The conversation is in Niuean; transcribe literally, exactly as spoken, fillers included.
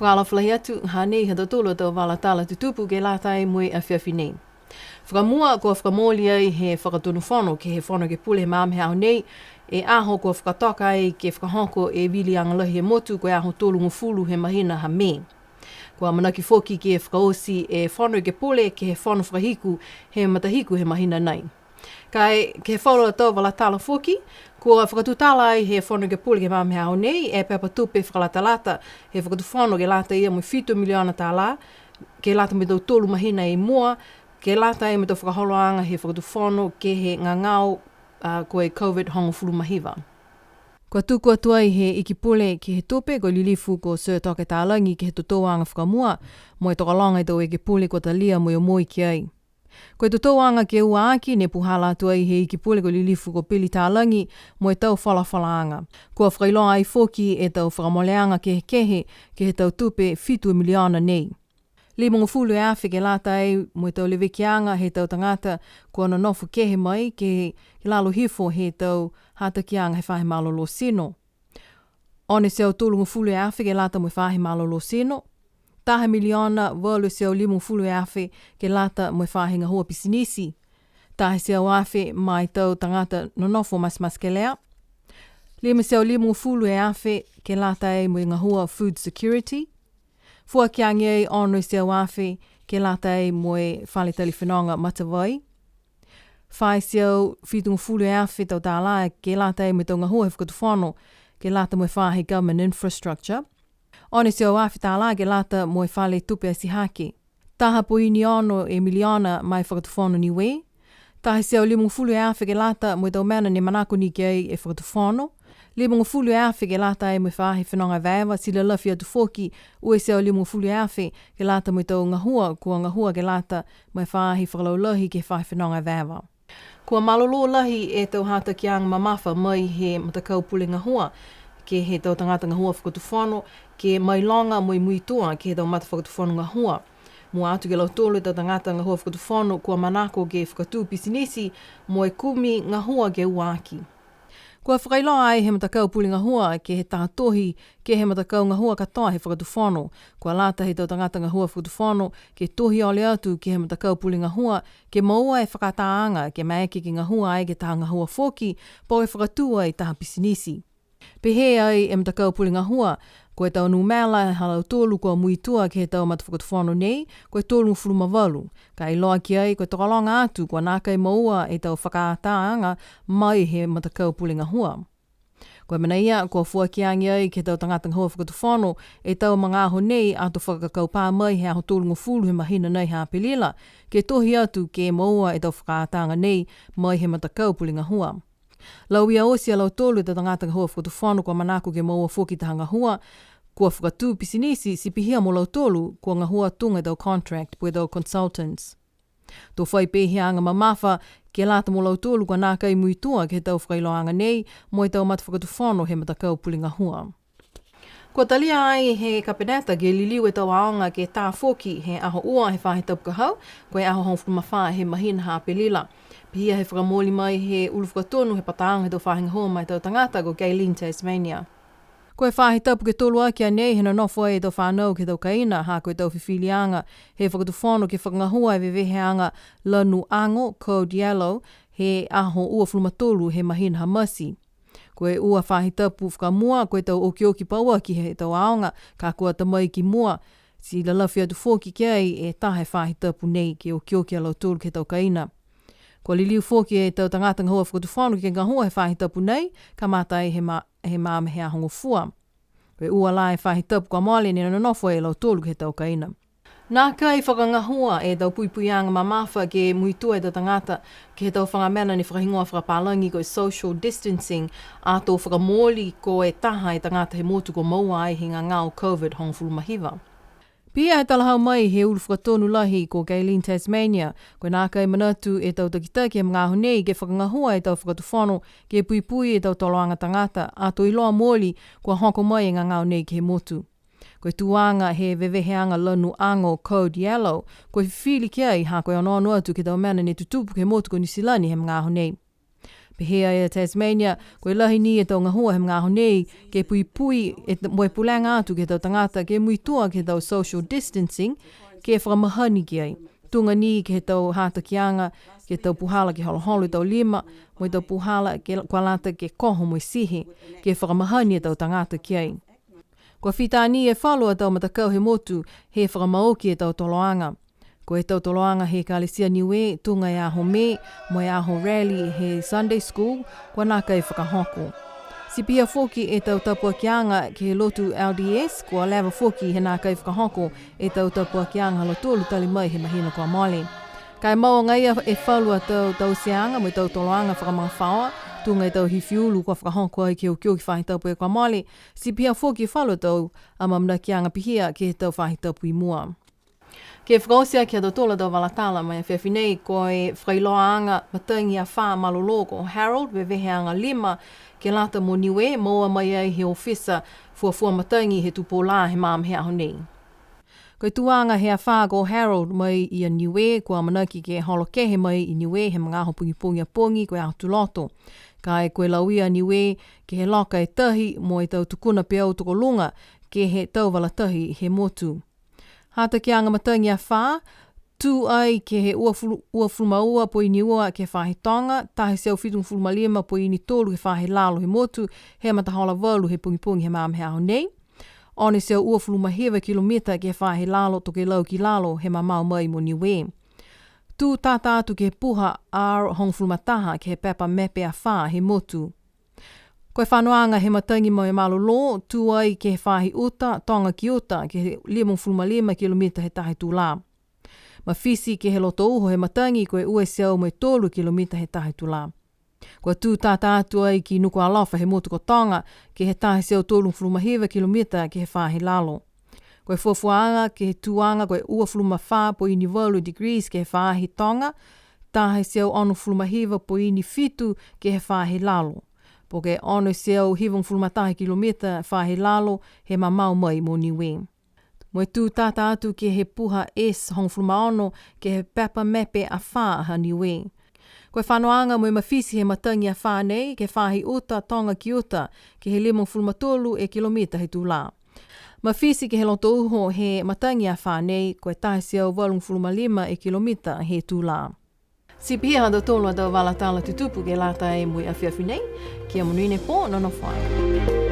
Fakaalofa lahi atu, hanei ha tautolu a tau vala tala tutupu ke lata mo e afiafi nei. Fakamua, kua fakamooli ai he Fakatonu Fono ke he Fono Ekepule he magaaho nei, e aho kua fakatoka ai ke fakahoko e viliaga lahi he motu, ko e aho tolugofulu he mahina ha Me. Kua amanaki foki ke fakaoti e Fono Ekepule ke he fono fakahiku he matahiku he mahina nei. Ka e, ke he falu a tau vala tala foki, kua fakatutala ai he Fono Ekepule ke he magaaho nei e pepa tupe fakalatalata he Fakatufono ke lata ia mo e fitu miliona tālā, ke lata mo e tau tolu mahina i mua, ke lata ia mo e tau fakaholoaga he Fakatufono ke he gagao, a, ko e COVID hogofulu ma hiva. Kua tuku atu ai he Ikipule ke he tupe ko e Lilifu ko Sir Toke Talagi ke he totouaga fakamua, mo e tokologa e tau Ekepule kua talia mo e omoi ki ai. Ko e totouaga ke ua aki ne puhala atu ai he Ikipule ko e Lilifu ko Pili Talagi mo e tau folafolaaga. Kua fakailoa ai foki e tau fakamoleaga kehekehe ke he tau tupe fitu miliona nei. Limagofulu e afe ke lata ai mo e tau levekiaga he tau tagata kua nonofo kehe mai ke, ke lalo hifo he tau hatakiaga he faahi malolō tino. Ono e teau tolugofulu e afe ke lata mo e faahi malolō tino. Taha miliona valu e teau limagofulu e afe ke lata mo e faahi gahua pisinisi. Taha e teau afe ma e tau tagata nonofo matematekelea. Lima e teau limagofulu e afe ke lata ai mo e gahua food security. Foaki age ai ono e teau afe ke lata ai mo e fale tali fenoga Matavai. Fā e teau fitugofulu e afe tau tālā ke lata ai mo e tau gahua he Fakatufono, ke lata mo e faahi government infrastructure. Ono e teau afe tālā ke lata mo e fale tupe atihake. Taha poini ono e miliona ma e Fakatufono Niue. Taha e teau limagofulu e afe ke lata mo e tau mena ne manako ni ki ai e Fakatufono. Limagofulu e afe ke lata ai mo e faahi fenoga evaeva, ti lalafi atu foki ua e teau limagofulu e afe ke lata mo e tau gahua, kua gahua ke lata mo e faahi fakalaulahi ke he faahi fenoga evaeva. Kua malolō lahi e tau hatakiaga mamafa mai he matakau pule gahua, ke he tau tagata gahua fakatufono, ke mailoga mo e muitua ke he tau matafakatufono gahua. Mua atu ke lautolu e tau tagata gahua fakatufono, kua manako ke fakatū pisinisi mo e kumi gahua ke ua aki. Kua fakailoa ai he matakau pule gahua ke he tā tohi ke he matakau gahua katoa he fakatufono. Kua lata he tau tagata gahua fakatufono ke tohi ole atu ke he matakau pule gahua, ke moua e fakaatāaga, ke maeke ke gahua ai ke taha gahua foki, po ke fakatū ai taha pisinisi. Pehē ai e matakau pule gahua, ko e tau numela ha lautolu kua muitua ke he tau matafakatufono nei, ko e tolugofulu ma valu. Ka e iloa ki ai, ko e tokologa atu, kua nākai moua e tau fakaatāaga mai he matakau pule gahua. Ko e mena ia, kua foaki age ai ke he tau tagata gahua fakatufono e tau magaaho nei ato fakakaupā mai he aho tolugofulu he mahina nei ha Apelila, ke tohi atu ke moua e tau fakaatāaga nei mai he matakau pule gahua. Lauia oti a lautolu e tau tagata gahua fakatufono kua manako ke moua foki taha gahua, kua fakatū pisinisi, ti pihia mo lautolu kua gahua tuga e tau contract, po ke tau consultants. To fai peheaga mamafa ke lata mo lautolu kua nākai muitua ke he tau fakailoaaga nei mo e tau matafakatufono he matakau pule gahua. Kua talia ai he Kapeneta ke liliu e tau aoga ke tā foki he aho ua he faahi tapu ka hau, ko e aho hogofulu ma fā he mahina ha Apelila. Pihia he fakamooli mai he ulu fakatonu he pataaga he tau faahi gahua ma e tau tagata ko Gaylene Tasmania. Ko e faahi tapu ke tolu aki a nei he nonofo ai e tau fanau ke he tau kaina, ha ko e tau fifiliaga he fakatufono ke fakagahua e veveheaga lanu ago, Code Yellow, he aho uafulu ma tolu he mahina ha Mati. Ko e ua faahi tapu fakamua, ko e tau okioki pauaki he tau aoga, ka kua ta mai ki mua, ti lalafi atu foki ki ai e taha e faahi tapu nei ke okioki a lautolu ke he tau kaina. Kua liliu foki e tau tagata gahua fakatufono ke gahua he faahi tapu nei, kamata ai he ma-, he maama he aho Gofua. Ko e ua la e faahi tapu kua mole ne nonofo e lautolu ke he tau kaina. Nākai fakagahua e tau puipuiaga mamafa ke muitua e tau tagata ke he tau faga mena ne fakahigoa fakapālagi ko e social distancing, ato fakamooli ko e taha e tagata he motu kua moua ai he gagao COVID hogofulu ma hiva. Pihia he talahau mai he ulu fakatonu lahi ko Gaylene Tasmania, ko e nākai manatu e tau takitaki he magaaho nei ke fakagahua e tau fakatufono ke puipui e tau toloaga tagata, ato iloa mooli kua hoko mai e gagao nei ke he motu. Ko e tuaga he veveheaga lanu ago Code Yellow, ko e fifili ki ai ha ko e onoono atu ke he tau mena ne tutupu ke he motu ko Niu Silani he magaaho nei. Pehē a Air Tasmania, ko e lahi ni e tau gahua he magaaho nei, ke puipui e t-, mo e pulega atu ke he tau tagata, ke muitua ke he tau social distancing, ke fakamahani ki ai. Tuga ni ke he tau hatakiaga, ke he tau puhala ke holoholo e tau lima, mo e tau puhala ke, kua lata ke koho mo e sihi, ke fakamahani e tau tagata ki ai. Kua fita ni e falu a tau matakau he motu, he fakamaoki e tau toloaga. Ko e tau toloaga he Ekalesia Niue, tuga e aho Mē, mo e aho rally he Sunday School, kua nākai fakahoko. Ti pihia foki e tau tapuakiaga ke he lotu L D S, kua leva foki he nākai fakahoko e tau tapuakiaga ha lautolu tali mai he mahina kua mole. Ka e mau agaia e falu a tau tauteaga mo e tau toloaga fakamagafaoa, tuga e tau hifi ulu kua fakahoko ai ke he okioki faahi tapu kua mole, ti pihia foki e falu a tau amaamanakiaga pihia ke he tau faahi tapu i mua. Ke fakaoti aki ha tautolu a tau vala tala ma e afiafi nei, ko e fakailoaaga matagi afā malolō ko Harold, veveheaga lima, ke lata mo Niue, moua mai ai he ofisa fuafua matagi he tupou lā he magaaho he aho nei. Ko e tuaga he afā ko Harold mai i a Niue, kua amanaki ke holo kehe mai i Niue he magaaho pogipogi a pogi ko e Aho Tuloto. Ka e ko e lauia a Niue ke he loka e tahi mo e tau tukuna peau tokoluga ke he tau vala tahi he motu. Hatakiaga matagi afā, tū ai ke he uafulu, uafulu ma ua poini ua ke he faahi toga, taha e teau fitugofulu ma lima poini tolu ke he faahi lalo he motu, he matahola valu he pogipogi he magaaho he aho nei. Ono e teau uafulu ma hiva kilomita ke he faahi lalo tokelau ki lalo he mamao mai mo Niue. Tū tata atu ke he puha R hogofulu ma taha ke he pepa mepe afā he motu. Ko e fanoaga he matagi mo e malolō, tū ai ke he faahi uta, toga ki uta, ke he limagofulu ma lima kilomita he taha e tulā. Mafiti ke he loto uho he matagi, ko e ua e teau mo e tolu kilomita he taha e tulā. Kua tū tata atu ai ki Nukualofa he motu ko Toga, ke he taha e teau tolugofulu ma hiva kilomita ke he faahi lalo. Ko e fuafuaaga ke he tuaga ko e uafulu ma fā poini valu degrees ke he faahi toga, taha e teau onogofulu ma hiva poini fitu ke he faahi lalo. Po ke ono e teau hivagofulu ma taha kilomita faahi lalo he mamao mai mo Niue. Mo e tū tata atu ke he puha S hogofulu ma ono ke he pepa mepe afā ha Niue. Ko e fanoaga mo e mafiti he matagi afā nei, ke he faahi uta, toga ki uta, ke he limagofulu ma tolu e kilomita he tulā. Mafiti ke he loto uho he matagi afā nei, ko e taha e teau valugofulu ma lima e kilomita he tulā. Ti pihia ha tautolu a tau vala tala tutupu ke lata mo e afiafi nei, kia monuina e pō, nonofo ā.